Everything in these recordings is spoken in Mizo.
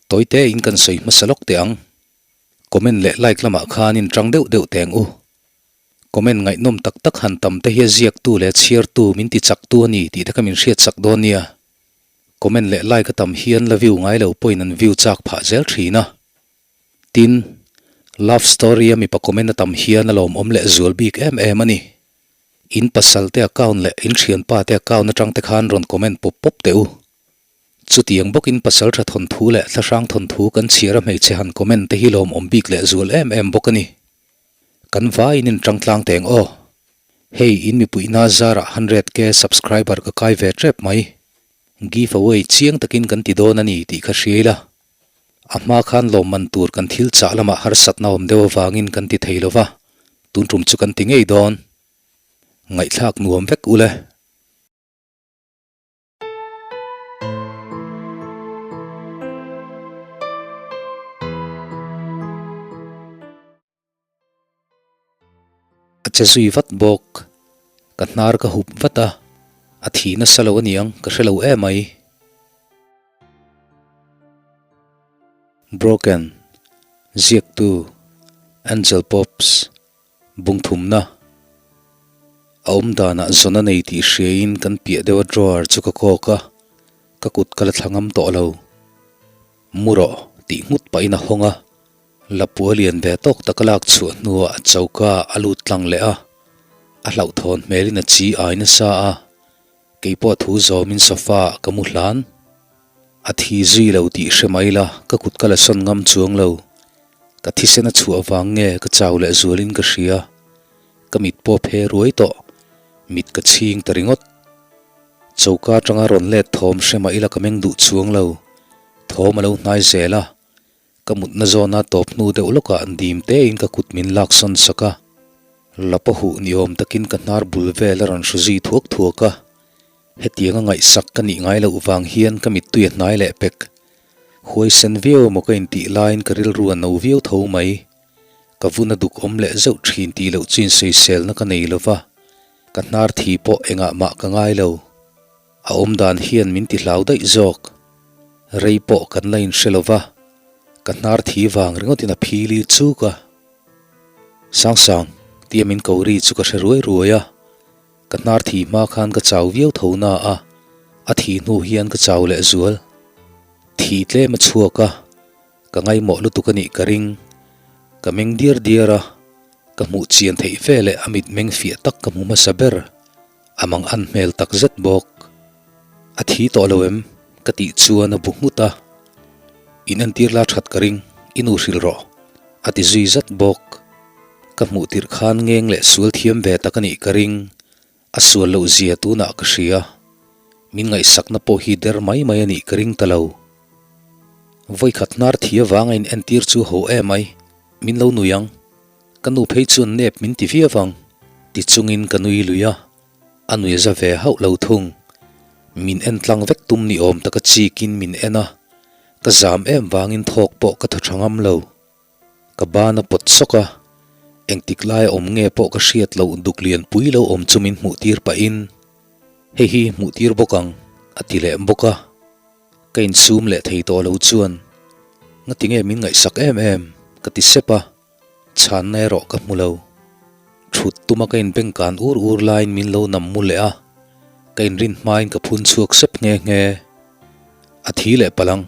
Tawite in kan sawi hmasa lawk teh ang. Comment leh like lamah khan in tang deuh deuh teng u. Comment ngaihnawm tak tak han tam te hi a ziaktu leh a chhiartu min ti chaktu a ni tih te kha min hriatsak dawn nia. Comment leh like a tam hian la view ngai lo pawhin an view chak phah zel thin a. Tin, love story a mipa comment a tam hian a lawmawm leh zual bik em em a ni. In pasal te account leh in thianpa te account atang te khan rawn comment pawp pawp teh u. Chutiang bawkin pasal tha thawnthu leh thlahrang thawnthu kan chhiar a hmeichhe han comment te hi lawmawm bik leh zual em em bawk a ni. Kan vaiin in tang tlang teng aw. Hei in mipuihna zarah 100k subscriber ka kai ve tep mai. Give away chiang takin kan ti dawn a ni tih kha hria ila. A hma khan lawmman tur kan thil chah lamah harsatna awm deuh avangin kan ti thei lova, tun tum chu kan ti ngei dawn. Ngaihthlak nuam vek ule. A che zui vat bawk. Ka hnar ka hup vat a, a thi nasa lo aniang ka hre lo em mai. Broken, Ziaktu, Angel Pops, Bungthumna, A awm danah zawn a nei tih hriain kan piah deuh a drawer chu ka kawk a, ka kut ka la thla ngam tawh lo. Mu rawh tih nghut pahin a hawng a. Lapua lian ve tawk tak a lak chhuah hnuah a choka a lut tlang leh a, a hlauhthawn hmelin a chi ai nasa a, keipawh thu zawmin sofa ah ka mu hlan. A thi zui lo tih hre mai la, ka kut ka la sawn ngam chuang lo. Ka thisen a chhuah vang nge ka chau leh zualin ka hria. Ka mit pawh phe ruai tawh, mit ka chhing ta ringawt. Choka atanga rawn let thawm hre mah ila ka meng duh chuang lo, thawm a lo hnai zel a. Ka mutna zawna tawp hnu deuh lawkah an dim tein ka kut min lak sawn sak a, lapa huh ni awm takin ka hnar bul vel a rawn hru zui thuak thuak a. Hetianga ngaihsak ka nih ngai loh vang hian ka mittui a hnai leh pek. Huaisen viau emaw ka intih laiin ka rilru a no viau tho mai. Ka vun a duk awm leh zeuh thin tih loh chu insawiselna ka nei lova, ka hnar thi pawh engah mah ka ngai lo. A awm dan hian min ti hlau daih zawk. Rei pawh kan la inhre lo va, ka hnar thi vang ringawtin a phili chuk a. Sangsang, tia min ko ri chu ka hre ruai ruai a. Ka hnar thi hma khan ka chau viau tho na a, a thi hnu hian ka chau leh zual. Thi tlem a chhuak a, ka ngaihmawh lutuk a nih ka ring. Ka meng diar diar a, ka hmuh chian theih veleh a mitmeng fiah tak ka hmu hmasa ber. A mang an hmel tak zet bawk. A thi tawh lo em? Ka tih chuan a bu nghut a. In entir la that ka ring, i nu hrilh rawh. A ti zui zat bawk. Ka hmuh tirh khan ngeng leh sual thiam ve tak a nih ka ring. A sual loh zia tunah ka hria. Min ngaihsakna pawh hi der mai mai a nih ka ring ta lo. Vawikhat hnar thi avanga in entir chu ho em ai. Min lo nui ang. Ka nu phei chuan nep min ti viau ang ti chungin ka nui lui a, a nui za ve hauh lo thung. Min en tlang vek tum ni awm taka chikin min en a, ka zam em vangin thawk pawh ka thaw tha ngam lo. Ka ban a pawt sawk a, engtik lai a awm nge pawh ka hriat loh duk lian pui lo awm chu min hmuh tir pahin, Hei hi hmuh tir bawk ang a ti leh bawk a. Ka insum leh thei tawh lo chuan, Ngatinge min ngaihsak em em? ka ti sep a. Chhanna erawh ka hmu lo. Thut tuma ka inbeng kan ur ur laiin min lo nam mu leh a, ka inrin hmain ka phun chhuak sep nghe nghe. A thi leh palh ang,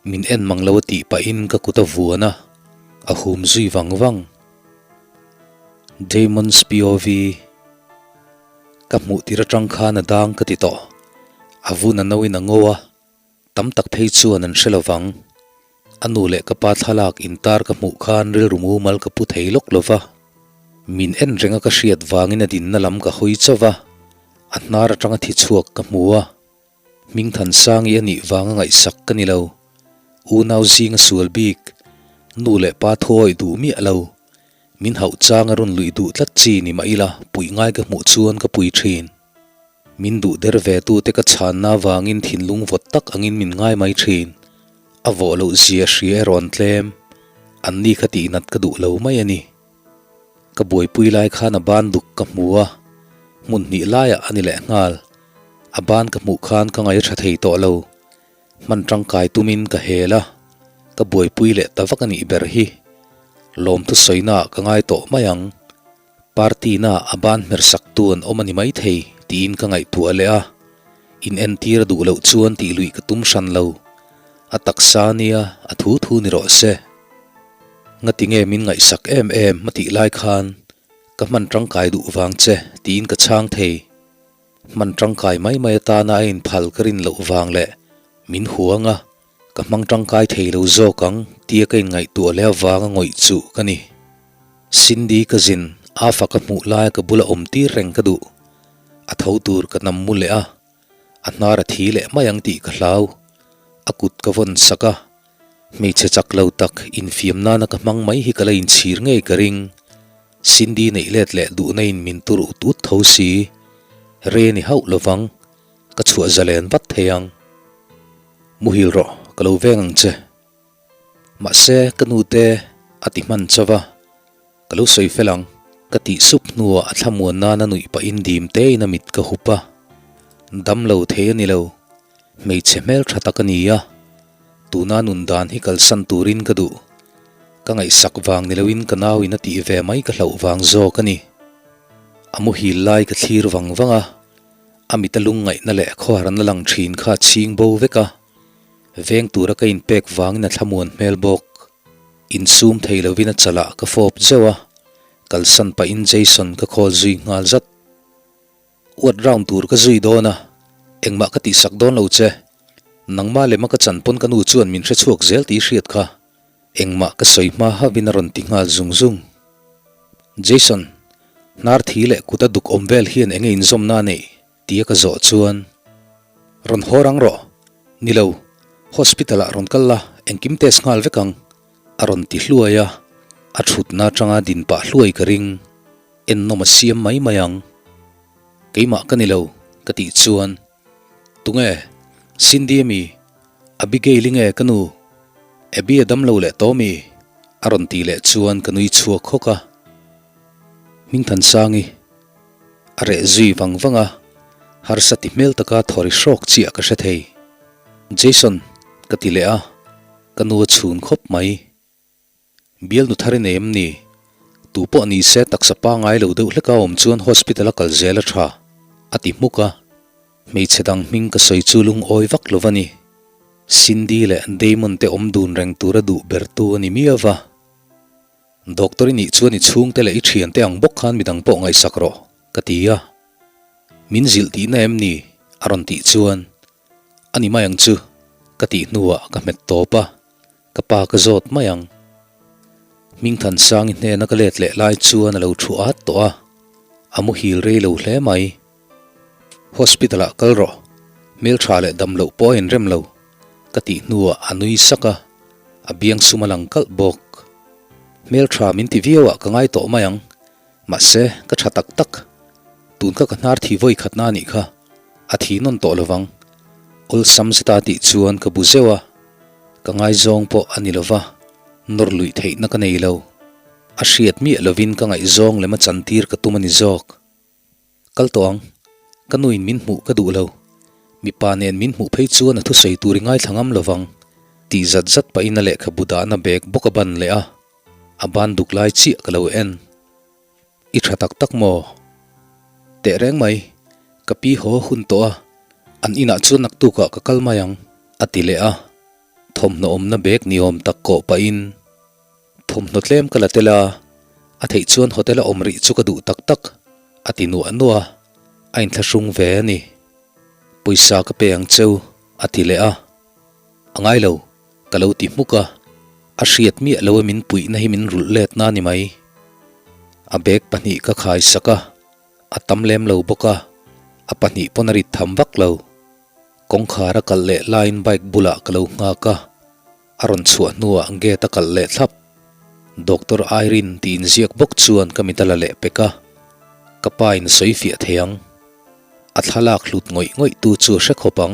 min en mang lo a tih pahin ka kut a vuan a, a hum zui vang vang. Damon's POV Ka hmuh tir atang khan a dang ka ti tawh. A vun a noin a ngo a. Tam tak phei chuan an hre lovang. A nu leh ka pa thlalak intar ka hmuh khan rilru mumal ka pu thei lawk lo va. Min en renga ka hriat vangin a dinna lam ka hawi chauh va, a hnar atanga thi chhuak ka hmu a. Hmingthansangi a nih vanga ngaihsak ka ni lo. Unau zinga sual bik, nu leh pa thuawih duh miah lo. Min hauh changa rawn luih duh tlat chi ni mah ila puih ngai ka hmuh chuan ka pui thin. Min duh der ve tute ka chhanna avangin thinlung vawt tak angin min ngai mai thin. A vawh loh zia hria erawh an tlem. Anni kha tihnat ka duh lo mai a ni. Ka buaipui lai khan a ban duk ka hmu a, hmun hnih laiah a ni leh nghal. A ban ka hmuh khan ka ngaih a tha thei tawh lo. Hman tangkai tumin ka hel a. Ka buaipui leh ta vak a nih ber hi. Lawmthu sawina ah ka ngai tawh mai ang. Party na a ban hmer sak tu an awm a ni maithei tiin ka ngaihtuah leh a. In entir a duh loh chuan tih luih ka tum hran lo. A taksa nia a thu thu ni rawh se. Ngati nge min ngaihsak em em a tih lai khan ka hman tangkai duh vang che tiin ka chhang thei. Hman tangkai mai mai atana a inphal ka rin loh vang leh min huang a. Ka hmang tangkai thei lo zawk ang tia ka inngaihtuah leh avanga ngawih chuh ka ni. Cindy ka zin a fa ka hmuh laia ka bula awm tir reng ka duh. A tho tur ka nam mu leh a, a hnar a thi leh mai ang tih ka hlau. A kut ka vawn sak a, hmeichhe chak lo tak infiam nana ka hmang mai hi ka la inchhir ngei ka ring. Cindy neih let leh duhna in min tur ut ut tho si. Re ni hauh lovang, ka chhuah zalen vat thei ang. Muhil rawh, ka lo veng ang che. Mahse, ka nute a ti hman chauh a, ka lo sawi fel ang. Ka tih sup hnuah a thlamuan nana nuih pahin dim tein a mit ka hup a. Dam lo thei a ni lo, hmeichhe hmel tha tak a ni a, tuna nun dan hi kalsan turin ka duh. Ka ngaihsak vang ni loin ka nauin a tih ve mai ka hlauh vang zawk a ni. A muhil lai ka thlir vang vang a. A mita lungngaihna leh khawharna lang thin kha a chhing bo vek a, veng tura ka inpek vangin a thlamuan hmel bawk. Insum thei lovin a chalah ka fawp zeuh a, kalsan pahin Jason ka call zui nghal zat. Uat round tur ka zui dawn a, engmah ka tihsak dawn lo che. Nangmah lema ka chan pawn ka nu chuan min hrechhuak zel tih i hriat kha. Engmah ka sawi hma hauhin a rawn ti nghal zung zung. Jason, hnar thi leh kut a duk awm vel hian enge inzawmna a neih? tia ka zawh chuan, Rawn haw rang rawh. Ni lo, hospital ah rawn kal la, engkim test nghal vek ang, a rawn ti hluai a, a thutna atanga din pah hluai ka ring. Ennawm a siam mai mai ang. Keimah ka ni lo, ka tih chuan, Tunge? Cindy ami? Abigail-i nge ka nu? Abby a damlo leh tawh mi? A rawn tih leh chuan ka nui chhuak hawk a. Hmingthansangi a reh zui vang vang a, harsa ti hmel taka thaw ri hrawk chiah ka hre thei. Jason, ka ti leh a, ka nu a chhun khawp mai. Bialnu thar i nei em ni? Tu pawh ni se taksa pangai lo deuh hleka awm chuan hospital a kal zel a tha, a ti hmuk a. Hmeichhe dang hming ka sawi chu lungawi vak lo va ni. Cindy leh Damon te awm dun reng tura duh bertu a ni miau va. Doctor i nih chuan i chhungte leh i thiante ang bawk khan midang pawh ngaihsak rawh, ka ti a. Min zilh tihna em ni? a rawn tih chuan, A ni mai ang chu, ka tih hnuah ka hmet tawp a. Ka pa ka zawt mai ang. Hmingthansangi hnena ka let leh lai chuan a lo thu at tawh a, a muhil rei lo hle mai. Hospital ah kal rawh, hmeltha leh dam loh pawh a inrem lo, ka tih hnuah a nui sak a, a biang sum a lang kalh bawk. Hmeltha min ti viau ah ka ngai tawh mai ang, mahse ka tha tak tak. Tun kha ka hnar thi vawi khatna a nih kha, a thi nawn tawh lovang. Awlsam zeta tih chuan ka bu zeuh a. Ka ngaizawng pawh a ni lova, nawr luih theihna ka nei lo. A hriat miah lovin ka ngaihzawng lema chantir ka tum a ni zawk. Kal tawh ang, ka nuin min hmuh ka duh lo. Mipa nen min hmuh phei chuan a thusawi tur i ngaithla ngam lovang, tih zat zat pahin a lehkhabu dahna bag bawk a ban leh a, a ban duk lai chiah ka lo en. I tha tak tak maw? Tehreng mai, ka pi haw hun tawh a, an inah chuan naktukah ka kal mai ang, a ti leh a. Thawmhnaw awmna bag ni awm tak kawh pahin thawmhnaw tlem ka la tel a, a theih chuan hotel a awm rih chu ka duh tak tak, a ti nuah nuah a, a inthlahrung ve a ni. Pawisa ka pe ang cheu, a ti leh a. A ngai lo, ka lo ti hmuk a, a hriat miah lo e min puihna hi min rulh letna a ni mai. A bag pahnih ka khai sak a, a tam lem lo bawk a, a pahnih pawn a rit tham vak lo. Kawngkhar a kalh leh laiin bike bulah ka lo nghak a, a rawn chhuah hnuah gate a kalh leh thlap. Doctor Irene tih inziak bawk chuan ka mit a la leh pek a, ka pa in sawi fiah thei ang. A thlalak hlut ngawih ngawih tu chu a hre khawp ang.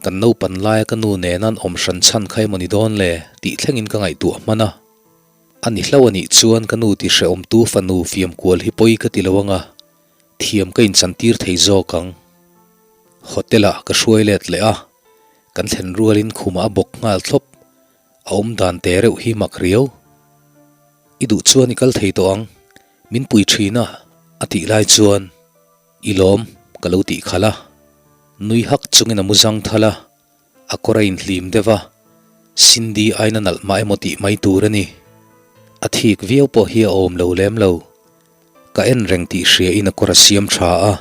Kan naupan laia ka nu nena an awm hran chhan kha emaw ni dawn le tih thlengin ka ngaihtuah hman a. A ni hlauh a nih chuan ka nu ti hrehawmtu fanu fiam kual hi pawi ka ti lo anga, thiam ka inchantir thei zawk ang. Hotel ah ka hruai let leh a, kan thlen rualin khumah a bawk nghal thlawp. A awm dan te reuh hi mak riau. I duh chuan i kal thei tawh ang, min pui thin a, a tih lai chuan i lawm ka lo tih khalh a. Nui hak chungin a mu zang thal a, a kawr a inhlim deuh a, Cindy aina nalh mah emaw tih mai tur a ni. A thik viau pawh hi a awm lo lem lo. Ka en reng tih hria in a kawr a siam tha a,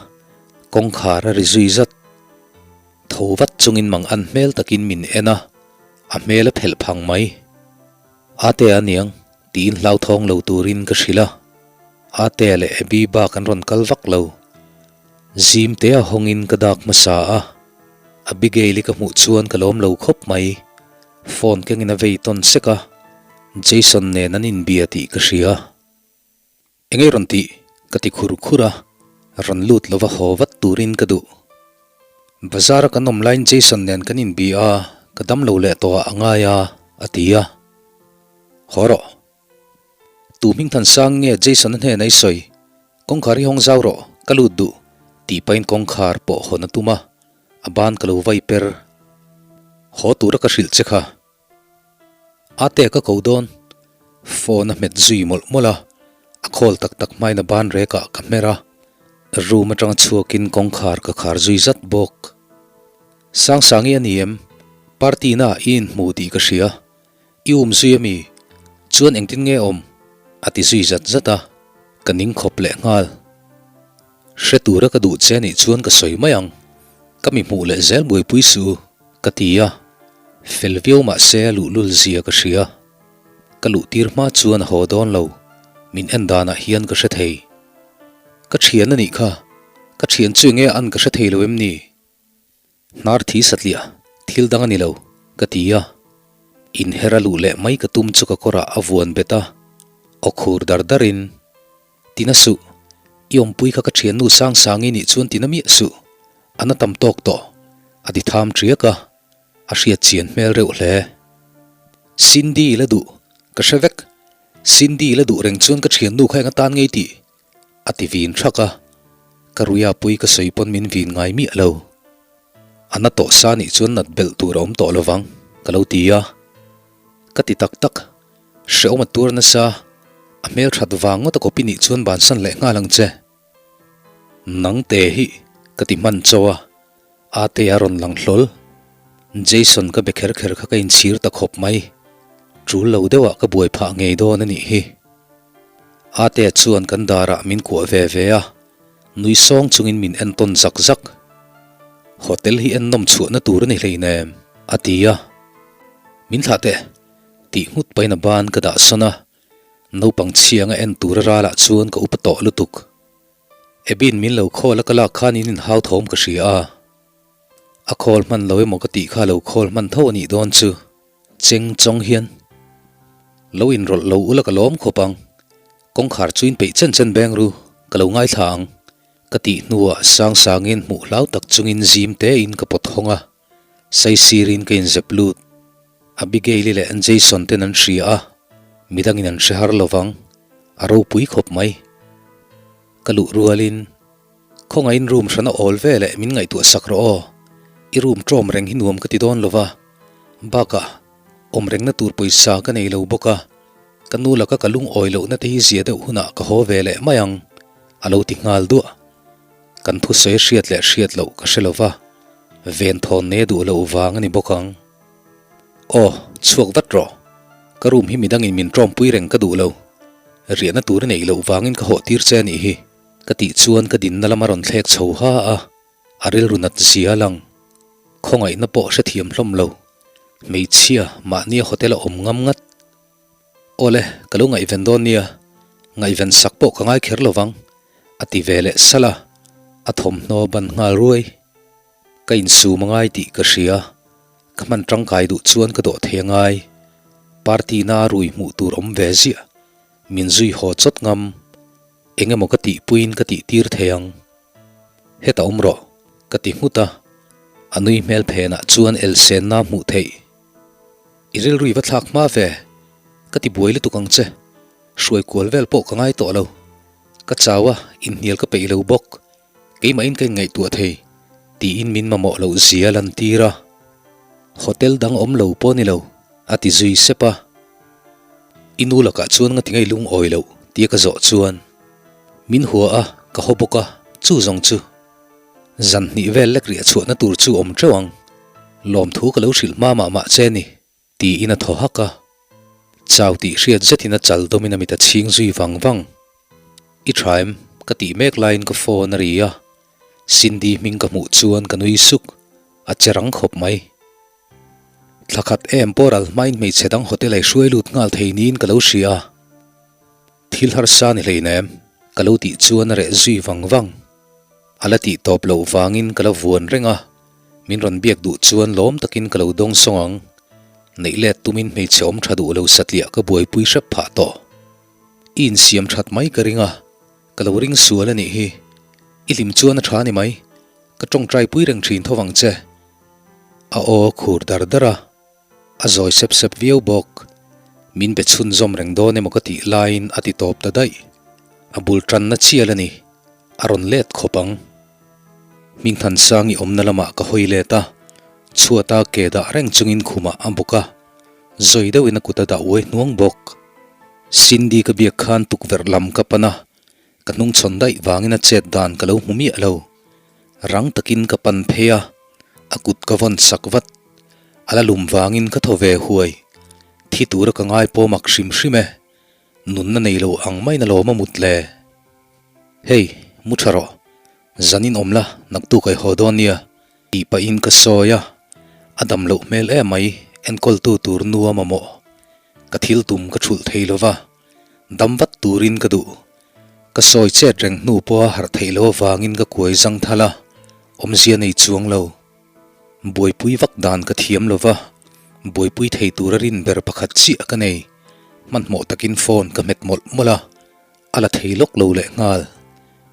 kawngkhar a ri zui zat. Tho vat chungin mang an hmel takin min en a, a hmel a phelh phang mai. Ate a niang tiin hlauthawng lo turin ka hrilh a, Ate leh Abby bak an rawn kal vak lo. Zim te a hawngin ka dak hmasa a, Abigail-i ka hmuh chuan ka lawm lo khawp mai. Phone kengin a vei tawn sek a, Jason nen an inbia tih ka hria. Engei rawn tih? Ka ti khur khur a, rawn lut lova haw vat turin ka duh. Bazar a kan awm laiin Jason nen kan inbi a, ka dam lo leh tawh ah a ngai a, a ti a. Haw rawh. Tu hming than sang nge Jason a hnenah i sawi? Kawngkhar hi hawng zau rawh, ka lut duh, tih pahin kawngkhar pawh hawn a tum a, a ban ka lo vai per. Haw tura ka hrilh che kha. Ate ka ko dawn. Phone a hmet zui mawlh mawlh a, a call tak tak hmain a ban rek ah ka hmer a, room atanga chhuakin kawngkhar ka khar zui zat bawk. Sangsangi a ni em? Party na i inhmu tih ka hria. I um zui a mi? Chuan engtin nge awm? A ti zui zat zat a, ka ning khawp leh nghal. Hre tura ka duh che anih chuan ka sawi mai ang, ka mi hmuh leh zel buaipui suh u, ka ti a. Fel viau mah se a luhlul zia ka hria. Ka luh tir hma chuan a haw dawn lo, min en danah hian ka hre thei. Ka thian anih kha, ka thian chu enge an ka hre thei lo em ni? Hnar thi satliah, thil dang a ni lo, ka ti a. Inher a luh leh mai ka tum chu ka kawrah a vuan bet a, aw khur dar darin, Tina suh, i awmpui kha ka thiannu Sangsangi nih chuan tina miah suh, a na tam tawk tawh, a ti tham ṭiak a, a hriat chian hmel reuh hle. Cindy la duh, ka hre vek, Cindy la duh reng chuan ka thiannu kha eng atan ngei tih? A ti vin thak a, ka ruia pui ka sawi pawn min vin ngai miah lo. A na tawh sa nih chuan nat belh tur a awm tawh lovang, ka lo ti a. Ka ti tak tak, hrehawm a tur nasa, a hmel that vang ngawt a copy nih chuan bansan leh nghal ang che. Nang te hi ka ti hman chauh a, Ate a rawn lang hlawl. Jason ka be kher kher kha ka inchhir ta khawp mai, tul lo deuhah ka buai phah ngei dawn a nih hi. Ate chuan kan darah min kuah ve ve a, nui sawng chungin min entawn zak zak. Hotel hi ennawm chhuahna tur a ni hleinem, a ti a. Min thlah teh, tih nghut pahin a ban ka dah sawn a, naupang chhianga en tura ralah chuan ka upa tawh lutuk. Abby-in min lo call a ka lak khan in inhau thawm ka hria a, a call hman lo emaw ka tih kha lo call hman tho a nih dawn chu. Cheng chawng hian lo inrawlh lo ula ka lawm khawp ang, kawngkhar chu in peih chen chen beng ru, ka lo ngaithla ang, ka tih hnuah sang sangin hmuh hlau tak chungin zim tein ka pawt hawng a, saisirin ka inzep lut. Abigail-i leh Jason ten an hria a, midangin an hre har lovang, a ropui khawp mai. Ka luh rualin Khawngaihin room hran a awl ve leh min ngaihtuah sak rawh aw. I room ṭawm reng hi nuam ka ti dawn lo va, bakah awm rengna tur pawisa ka nei lo bawk a, ka nu laka ka lungawi lohna te hi zia deuh hunah ka haw ve leh mai ang, a lo ti nghal duah. Kan thusawi a hriat leh hriat loh ka hre lo va, venthawn nei a duh loh vang a ni bawk ang. Aw, chhuak vat rawh. Ka room hi midangin min ṭawmpui reng ka duh lo. Riahna tur i neih loh vangin ka hawh tir che a nih hi. Ka tih chuan ka dinna lam a rawn thlek chho ha a, a rilru nat zia a lang. Khawngaihna pawh hrethiam hlawm lo. Hmeichhia, mahnia hotel a awm ngam ngat. Awle, ka lo ngaihven dawn nia, ngaihven sak pawh ka ngai kher lovang, a ti ve leh salh a, a thawmhnaw ban nghal ruai. Ka insum a ngai tih ka hria, ka hman tangkai duh chuan ka dawh thei a ngai. Party na rui hmuh tur awm ve ziah, min zui haw chawt ngam. Eng emaw ka tihpuiin ka tihtir thei ang. Heta awm rawh, ka ti nghut a. A nui hmel phenah chuan elsenna hmuh theih. I rilru i va thlak hma ve, ka ti buai lutuk ang che. Hruai kual vel pawh ka ngai tawh lo. Ka chau a, inhnial ka peih lo bawk. Keimahin ka inngaihtuah thei, tiin min mamawh loh zia a lantir a. Hotel dang awm lo pawh ni lo. A ti zui sep a. I nu lakah chuan ngatinge i lungawi loh tia ka zawh chuan min hua a, ka haw bawk a, chu zawng chu. Zan hnih vel lek riah chhuahna tur chu awm teuh ang. Lawmthu ka lo hrilh hma mah mah che ni. Tiin a thaw hak a. Chau tih hriat zetin a chal dawmin a mit a chhing zui vang vang. I tha em? Ka tih mek laiin ka phone a ri a. Cindy hming ka hmuh chuan ka nui suk. A che rang khawp mai. Thla khat em pawh ral hmain hmeichhe dang hotel a i hruai lut nghal thei niin ka lo hria a. Thil harsa ni hleinem, ka lo tih chuan a reh zui vang vang. A la tih tawp loh vangin ka la vuan reng a, min rawn biak duh chuan lawm takin ka lo dawng sawng ang. Neih let tumin hmeichhe awm tha duh lo satliah ka buaipui hrep phah tawh. I insiam that mai ka ring a, ka lo ring sual a nih hi. I hlim chuan a tha ni mai, ka tawngtai pui reng thin tho vang che. A aw a khur dar dar a, a zawi sep sep viau bawk. Min be chhunzawm reng dawn emaw ka tih laiin a ti tawp ta daih. A bul tanna chial a ni, a rawn let khawp ang. Hmingthansangi awmna lamah ka hawi let a, chhuata ke dah reng chungin khumah a bawk a, zawi deuhin a kut a dah uai hnuang bawk. Cindy ka biak khan tukverh lam ka pan a, ka hnungchhawn daih vangin a chet dan ka lo hmu miah lo. Rang takin ka pan phei a, a kut ka vawn sak vat. A la lum vangin ka thaw ve huai. Thi tura ka ngai pawm ak hrim hrim e. Nunna nei lo ang maiin a lawm a mut le. Hei, mu tha rawh. Zanin awm la, naktu ka i haw dawn nia, tih pahin ka sawi a. A dam loh hmel em mai, enkawltu tur nu a mamawh. Ka thil tum ka thulh thei lo va. Dam vat turin ka duh. Ka sawi chet reng hnu pawha harh theih loh avangin ka kuai zang thal a, awmzia nei chuang lo. Buaipui vak dan ka thiam lo va, buaipui thei tura rin ber pakhat chiah ka nei. Hmanhmawh takin phone ka hmet mawlh mawlh a, a la thei lawk lo leh nghal.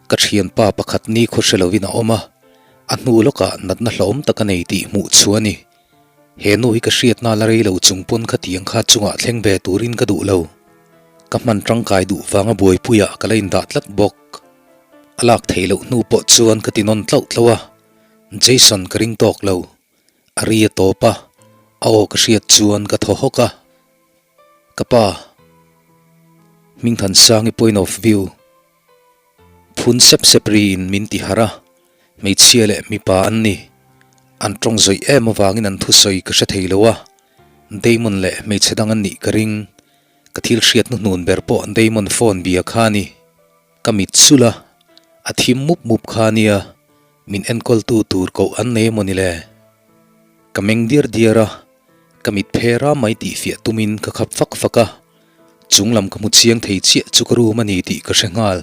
Ka thianpa pakhat ni khaw hre lovin a awm a, a hnu lawkah natna hlauhawm tak a nei tih hmuh chu a ni. He nu hi ka hriatna la rei lo chung pawn khatiang kha chungah thleng ve turin ka duh lo. Ka hman tangkai duh vanga buaipuiah ka la indah tlat bawk. A lak theih loh hnu pawh chuan ka ti nawn tlauh tlauh a, Jason ka ring tawk lo. A ri a tawp a, a aw ka hriat chuan ka thaw hawk a. Ka pa. Hmingthansangi point of view. Phun sep sep riin min ti harh a, hmeichhia leh mipa an ni. An tawng zawih em avangin an thusawi ka hre thei lo a, Damon leh hmeichhe dang an nih ka ring. Ka thil hriat hnuhnun ber pawh Damon phone bia kha a ni. Ka mit sulh a, a thim mup mup kha a nia, min enkawltu tur koh an nei emaw ni le? Ka meng diar diar a, Ka mit phe ram mai tih fiah tumin ka khap fak fak a, chung lam ka hmu chiang thei chiah chu ka room a ni tih ka hre nghal.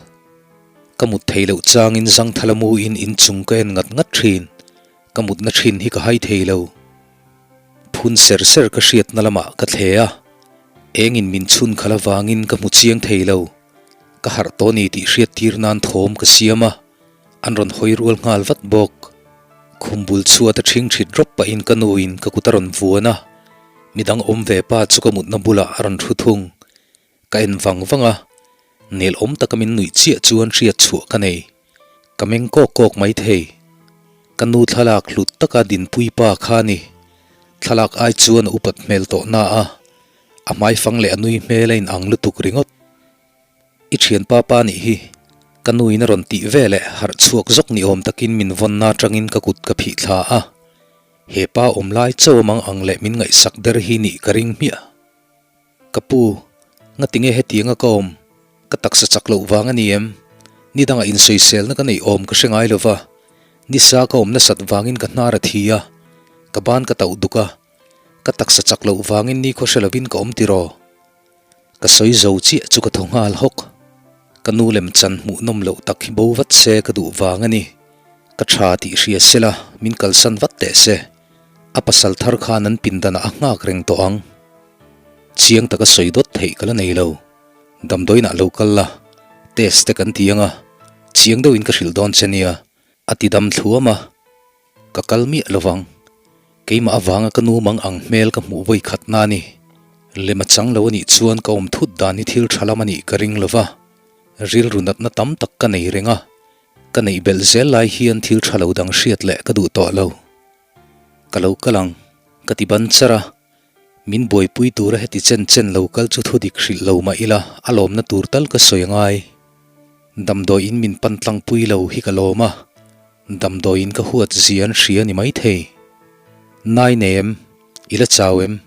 Ka mut thei loh changin zangthala muin inchung ka en ngat ngat thin, ka mutna thin hi ka hai thei lo. Phun ser ser ka hriatna lamah ka thle a, engin min chhun khalh avangin ka hmu chiang thei lo. Ka harh tawh ni tih hriat tir nan thawm ka siam a, an rawn hawi rual nghal vat bawk. Khum bul chhuat a ṭhing ṭhit rawp pahin ka nuin ka kut a rawn vuan a, midang awm ve pa chu ka mutna bulah a rawn ṭhu thung. Ka en vang vang a, nel awm taka min nuih chiah chuan hriat chhuah ka nei. Ka meng kawk kawk mai thei. Ka nu thlalak hlut taka dinpui pa kha a ni. Thlalak ai chuan a upat hmel tawh na a, a hmaifang leh a nui hmel a inang lutuk ringawt. I thianpa pa nih hi, ka nuin a rawn tih ve leh harh chhuak zawk ni awm takin min vawnna atangin ka kut ka phih thla a. He pa awm lai chauh a mang ang leh min ngaihsak der hi nih ka ring hmiah. Ka pu, ngatinge hetianga ka awm? Ka taksa chak loh vang a ni em? Ni dangah insawiselna ka neih awm ka hre ngai lova, nisa ka awm nasat vangin ka hnar a thi a, ka ban ka tauh duk a, ka taksa chak loh vangin nikhaw hre lovin ka awm tiraw? Ka sawi zo chiah chu ka thaw nghal hawk. Ka nu lem chan hmuh nawm loh tak hi bo vat se ka duh vang a ni. Ka tha tih hria se la, min kalsan vat teh se. A pasal thar khan an pindanah a nghak reng tawh ang. Chiang taka sawi dawt theih ka la nei lo. Damdawiinah lo kal la, test te kan ti ang a, chiang deuhin ka hrilh dawn che nia, a ti dam thluam a. Ka kal miah lovang. Keimah avanga ka nu mang ang hmel ka hmuh vawi khat na a ni. Lem a chang lo a nih chuan ka awm thut dan hi thil tha lam a nih ka ring lova. Rilru natna tam tak ka nei reng a. Ka neih belh zel lai hian thil tha lo dang hriat leh ka duh tawh lo. Ka lo kal ang, ka ti ban char a. Min buaipui tura heti chen chen lo kal chu thudik hrilh lo mah ila a lawmna tur tal ka sawi angai. Damdawi in min pan tlangpui lo hi ka lawm a, damdawi in ka huat zia an hria ni maithei. Nai nei em? I la chau em?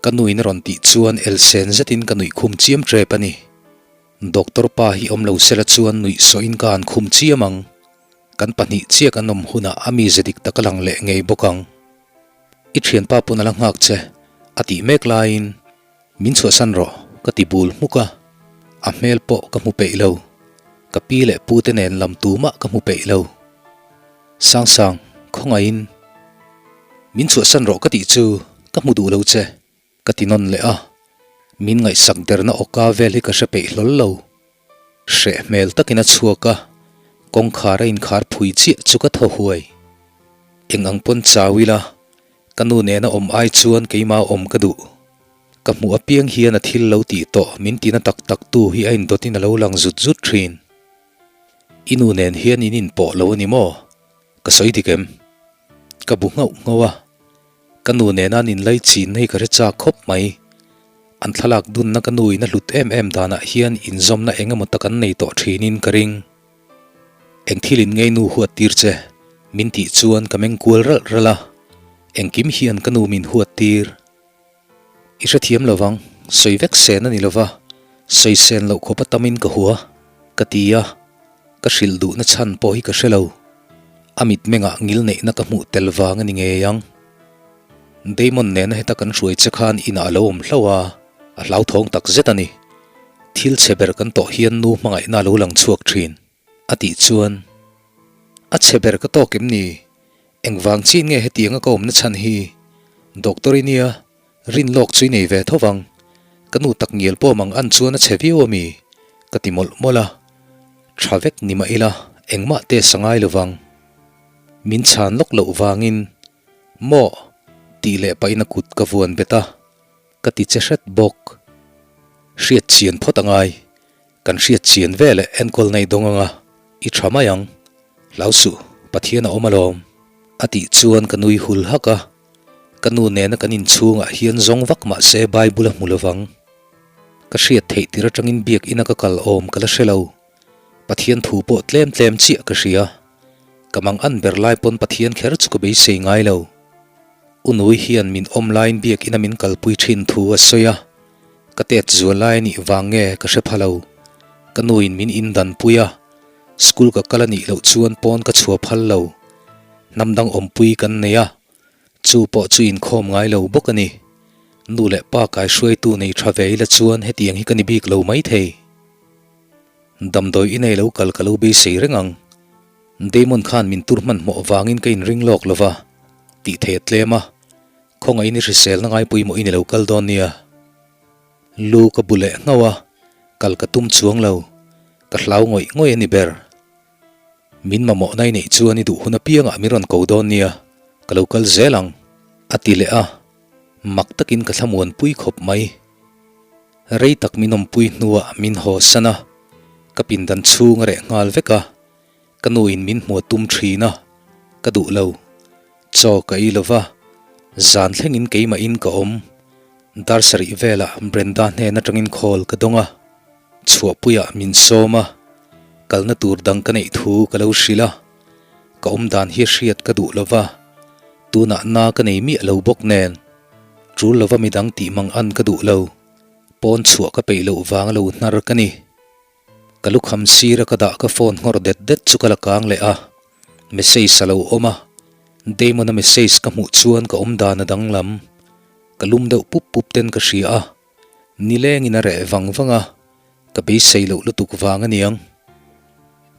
Ka nuin a rawn tih chuan elsen zetin ka nuih khum chiam tep a ni. Doctor pa hi awm lo sela chuan nuih sawhin ka han khum chiam ang. Kan pahnih chiah kan awm hunah a mize dik tak a lang leh ngei bawk ang. I thianpa pawn a la nghak che, a tih mek laiin, Min chhuahsan rawh, ka ti bul hmuk a. A hmel pawh ka hmu peih lo. Ka pi leh pu te nen lam tumah ka hmu peih lo. Sangsang, khawngaihin, Min chhuahsan rawh ka tih chu ka hmu duh lo che. Ka ti nawn leh a, min ngaihsak derna awka vel hi ka hre peih hlawl lo. Hreh hmel takin a chhuak a, kawngkhar a inkhar phui chiah chu ka thaw huai. Eng ang pawn chau ila, ka nu nena awm ai chuan keimah awm ka duh. Ka hmuh apiang hian a thil lo tih tawh min tina tak tak tu hi a indawtin a lo lang zut zut thin. I nu nen hian in inpawh lo a ni maw? Ka sawi dik em? Ka bu nghauh nghauh a. Ka nu nena an inlai chin hi ka hre chak khawp mai. An thlalak dunna ka nu in a hlut em em danah hian inzawmna eng emaw tak an nei tawh thinin ka ring. Eng thil in ngei nu huat tir che? Min tih chuan ka meng kual ralh ralh a. Engkim hian ka nu min huat tir. I hrethiam lo vang, sawi vek sen a ni lo va, sawi sen loh khawp a tamin ka hua, ka ti a, ka hrilh duhna chhan pawh hi ka hre lo. A mitmengah ngil neihna ka hmuh tel vang a ni ngei ang. Damon nena heta kan hruai che khan inah a lo awm hlauh a, a hlauthawng tak zet a ni. Thil chhe ber kan tawh hian nu hmangaihna a lo lang chhuak thin, a tih chuan, A chhe ber ka tawk em ni? Engvang chin nge hetianga ka awmna chhan hi? Doctor i nia, rin lawk chu i nei ve tho vang. Ka nu tak ngial pawh mang an chuan a chhe viau ami? Ka ti mawlh mawlh a. Tha vek ni mah ila, engmah test a ngai lo vang. Min chhan lawk loh vangin, Maw? tih leh pahin a kut ka vuan bet a, ka ti che hret bawk. Hriat chian phawt a ngai. Kan hriat chian ve leh enkawl nei dawng anga i tha mai ang. Hlau suh, Pathian a awm alawm. A tih chuan ka nui hul hak a, ka nu nena kan inchhungah hian zawng vak mah se Bible a hmu lovang. Ka hriat theih tir atangin biakina ka kal awm ka la hre lo. Pathian thu pawh tlem tlem chiah ka hria. Ka mang an ber lai pawn Pathian kher chu ka beisei ngai lo. U Nui hian min awm laiin biakina min kalpui thin thu a sawi a. Ka tet zual lai anih vang nge ka hre pha lo. Ka nuin min indan pui a, school ka kal anih loh chuan pawn ka chhuah phal lo. Hnam dang awmpui kan nei a, chu pawh chu inkhawm ngai lo bawk a ni. Nu leh pa kaihruaitu nei tha ve ila chuan hetiang hi ka ni bik lo maithei. Damdawi i nei lo kal ka lo beisei reng ang. Damon khan min tur hmanhmawh vangin ka inring lawk lo va, tih thei a tlem a. Khawngaihin i hriselna ngaipawimawh i ni lo kal dawn nia. Lu ka bu leh nghauh a, kal ka tum chuang lo. Ka hlau ngawih ngawih a ni ber. Min mamawhna i neih chuan i duh hun apiangah min rawn ko dawn nia, ka lo kal zel ang, a ti leh a. Mak takin ka thlamuanpui khawp mai. Rei tak min awmpui hnuah min haw san a, ka pindan chhung a reh nghal vek a. Ka nuin min hmuh a tum thin a, ka duh lo. Chaw ka ei lo va, zan thlengin keimahin ka awm. Dar sarih velah Brenda hnen atangin call ka dawng a, chhuahpuiah min sawm a, kalna tur dang ka neih thu ka lo hrilh a. Ka awm dan hi hriat ka duh lo va, tunah na ka nei miah lo bawk nen. Tul lova midang tih mang an ka duh lo, pawn chhuah ka peih loh vang a lo hnar ka ni. Ka lukham sira ka dah ka phone nghawr det det chu ka la kang leh a, message a lo awm a, Damon-a message ka hmuh chuan ka awm dan a danglam, ka lum deuh pup pup ten ka hria a, nilengin a reh vang vang a, ka beisei loh lutuk vang a niang.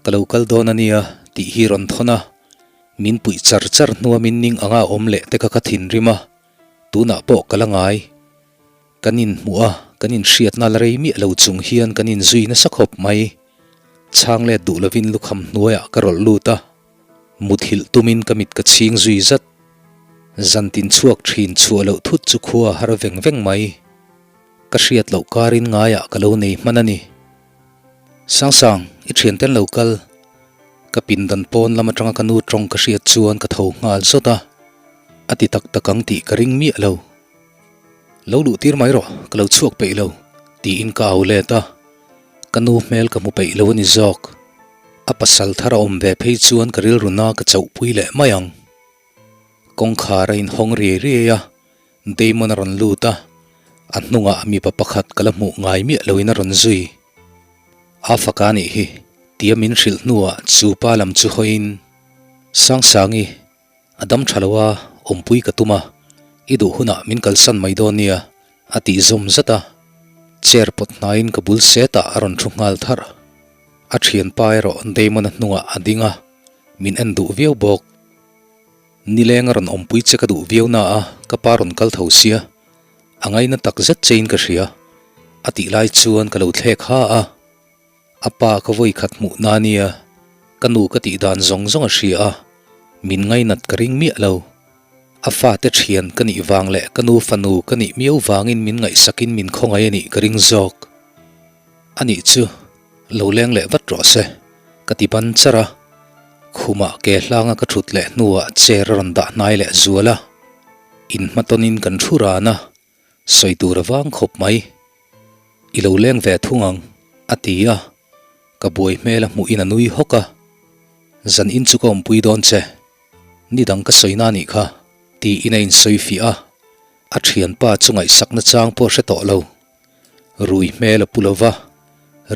Ka lo kal dawn a nia tih hi rawn thawn a, min puih char char hnua min ning anga awm leh te kha ka thinrim a, tunah pawh ka la ngai. Kan inhmuh a, kan inhriatna la rei miah lo chung hian kan inzui nasa khawp mai. Chhang let duh lovin lukham hnuaiah ka rawlh lut a, muthilh tumin ka mit ka chhing zui zat. Zantin chhuak thin chhuah loh thut chu khua a har veng veng mai. Ka hriat loh karin ngaiah ka lo nei hman a ni. Sangsang, i thianten lo kal. Ka pindan pawn lam atanga ka nu tawng ka hriat chuan ka tho nghal zawt a, a ti tak tak ang tih ka ring miah lo. Lo luh tir mai rawh, ka lo chhuak peih lo, tiin ka au let a. Ka nu hmel ka hmu peih lo a ni zawk. A pasal thar a awm ve phei chuan ka rilru na ka chauhpui leh mai ang. Kawngkhar a inhawng riai riai a, Damon a rawn lut a, a hnungah mipa pakhat ka la hmuh ngai miah loin a rawn zui. A faka nih hi, tia min hrilh hnuah chu pa lam chu hawiin, Sangsangi, a dam tha lo a, awmpui ka tum a, i duh hunah min kalsan mai dawn nia, a tih zawm zat a. Chair pawt hnaiin ka bul setah a rawn thu nghal tharh. A thianpa erawh Damon-a hnungah a ding a, min en duh viau bawk. Nileng a rawn awmpui che ka duh viau na a, ka pa rawn kal tho sia, a ngaina tak zet chein ka hria, a tih lai chuan ka lo thlek ha a. A pa ka vawi khat hmuh na nia, ka nu ka tih dan zawng zawng a hria a, min ngainat ka ring miah lo. A fate thian ka nih vang leh ka nu fanu ka nih miau vangin min ngaihsakin min khawngaih a nih ka ring zawk. A nih chu. Lo leng leh vat rawh se, ka ti ban char a. Khumah ke hlanga ka thut leh hnuah chair a rawn dah hnai leh zual a. Inhmatawnin kan thu ran a, sawi tur a vang khawp mai. I lo leng ve thung ang, a ti a. Ka buai hmel a hmuhin a nui hawk a. Zan in chu ka awmpui dawn che. Ni dang ka sawi na nih kha, tiin a insawi fiah a. A thianpa chu ngaihsakna chang pawh hre tawh lo. Rui hmel a pu lo va,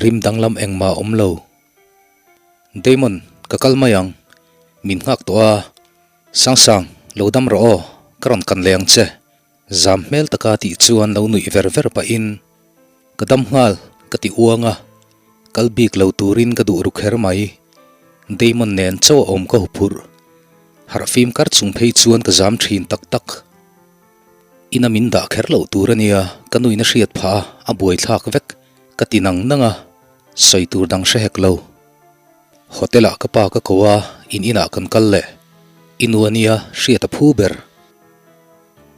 rim danglam engmah a awm lo. Damon, ka kal mai ang. Min nghak tawh a. Sangsang, lo dam rawh aw, ka rawn kan leh ang che. Zam hmel taka tih chuan lo nuih ver ver pahin, Ka dam nghal, ka ti uang a. Kal bik lo turin ka duh ru kher mai. Damon nen chaw a awm ka huphurh. Harhfim kar chung phei chuan ka zam thin tak tak. Ina min dah kher loh tur a nia, ka nuin a hriat phah a, a buaithlak vek, ka ti nang nang a, sawi tur dang hre hek lo. Hotel ah ka pa ka ko a, in inah kan kal leh. I nu a nia, hriat a phu ber.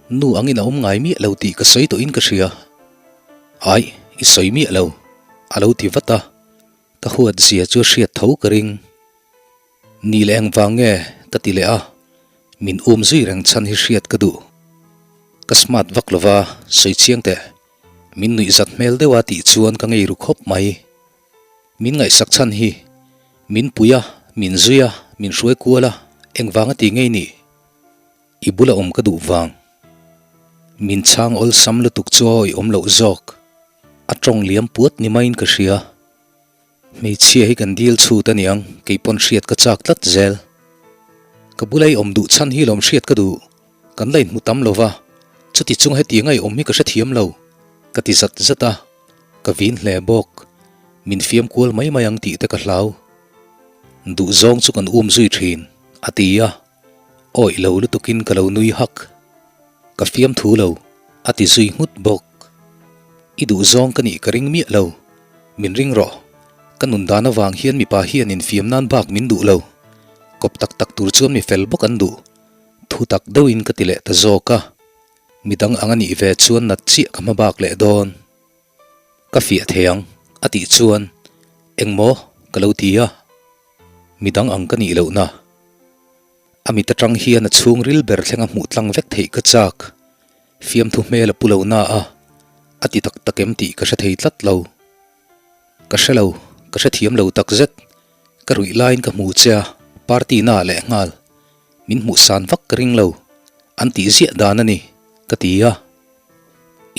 Nu angin a awm ngai miah lo tih ka sawi tawhin ka hria. Aih, i sawi miah lo, a lo ti vat a, ka huat zia chu a hriat tho ka ring. Ni leh engvang nge? ka ti leh a, min um zui reng chhan hi hriat ka duh. Ka smart vak lova, sawi chiang teh. Min nuih zat hmel deuh a tih chuan ka ngei ru khawp mai. Min ngaihsak chhan hi, min pui a, min zui a, min hruai kual a, engvang a ti ngei nih? I bula awm ka duh vang. Min chhang awlsam lutuk chu a awih awm loh zawk. A tawng liam puat ni maiin ka hria. Hmeichhia hi kan dil chhut a niang, kei pawn hriat ka chak tlat zel. Ka bula i awm duh chhan hi lawm hriat ka duh, kan la inhmu tam lo va, chuti chung hetianga i awm hi ka hrethiam lo, ka ti zat zat a, ka vin hle bawk, min fiam kual mai mai ang tih te ka hlau. Duh zawng chu kan um zui thin, a ti a, awih lo lutukin ka lo nui hak. Ka fiam thu lo, a ti zui nghut bawk. I duh zawng ka nih ka ring miah lo. Min ring rawh. Ka nun dan avang hian mipa hian infiam nan bak min duh lo. Kawp tak tak tur chuan mi fel bawk an duh. Thu tak deuhin ka ti leh ta zawk a. Midang ang a nih ve chuan nat chiah ka hma bak leh dawn. Ka fiah thei ang, a tih chuan, Engmaw? ka lo ti a. Midang ang ka nih lohna. A mit atang hian a chhungril ber thleng a hmuh tlang vek theih ka chak. Fiamthu hmel a pu lo na a, a ti tak tak em tih ka hre thei tlat lo. Ka hre lo, ka hrethiam lo tak zet. Ka ruih laiin ka hmu che a, party na ah leh nghal. Min hmuh san vak ka ring lo. An tih ziah dan a ni, ka ti a.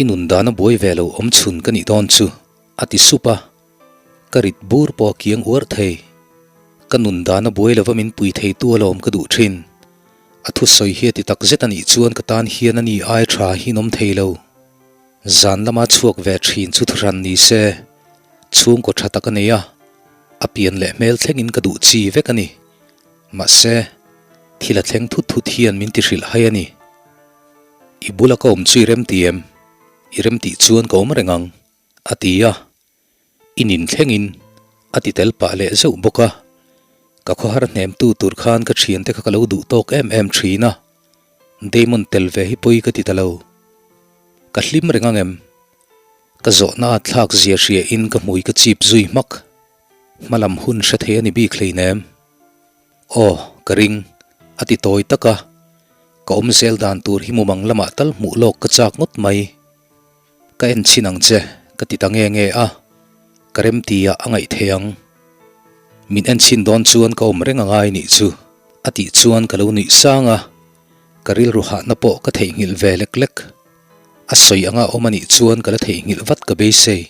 I nun dan a buai ve lo awm chhun ka nih dawn chu, a ti sup a. Ka rit bur pawh a kiang uar thei. Ka nun dan a buai lova min pui theitu alawm ka duh thin. A thusawi hi a ti tak zet a nih chuan ka tan hian a ni ai tha hi in awm thei lo. Zan lama chhuak ve thin chu thuhran ni se, chhungkaw tha tak a nei a, a pian leh hmel thlengin ka duh chi vek a ni. Mahse, thil a thleng thut thut hian min ti hrilh hai a ni. I bula ka awm chu i remti em? I remtih chuan ka awm reng ang, a ti a. I nin thlengin a ti tel pah leh zeuh bawk a, ka khawhar hnemtu tur khan ka thiante kha ka lo duh tawk em em thin a, Damon tel ve hi pawi ka ti ta lo. Ka hlim reng ang em? Ka zawhna a thlak zia hria in ka hmui ka chip zui hmak. Hmalam hun hre thei a ni bik hleinem. Aw, ka ring, a ti tawi tak a, ka awm zel dan tur hi mumang lamah tal hmuh lawk ka chak ngawt mai. Ka en chhin ang che, ka ti ta nge nge a, ka remti ah a ngaih thei ang. Min en chhin dawn chuan ka awm reng a ngai nih chu, a tih chuan ka lo nuih sang a, ka rilru hahna pawh ka theihnghilh ve lek lek. A sawi anga awm a nih chuan ka la theihnghilh vat ka beisei.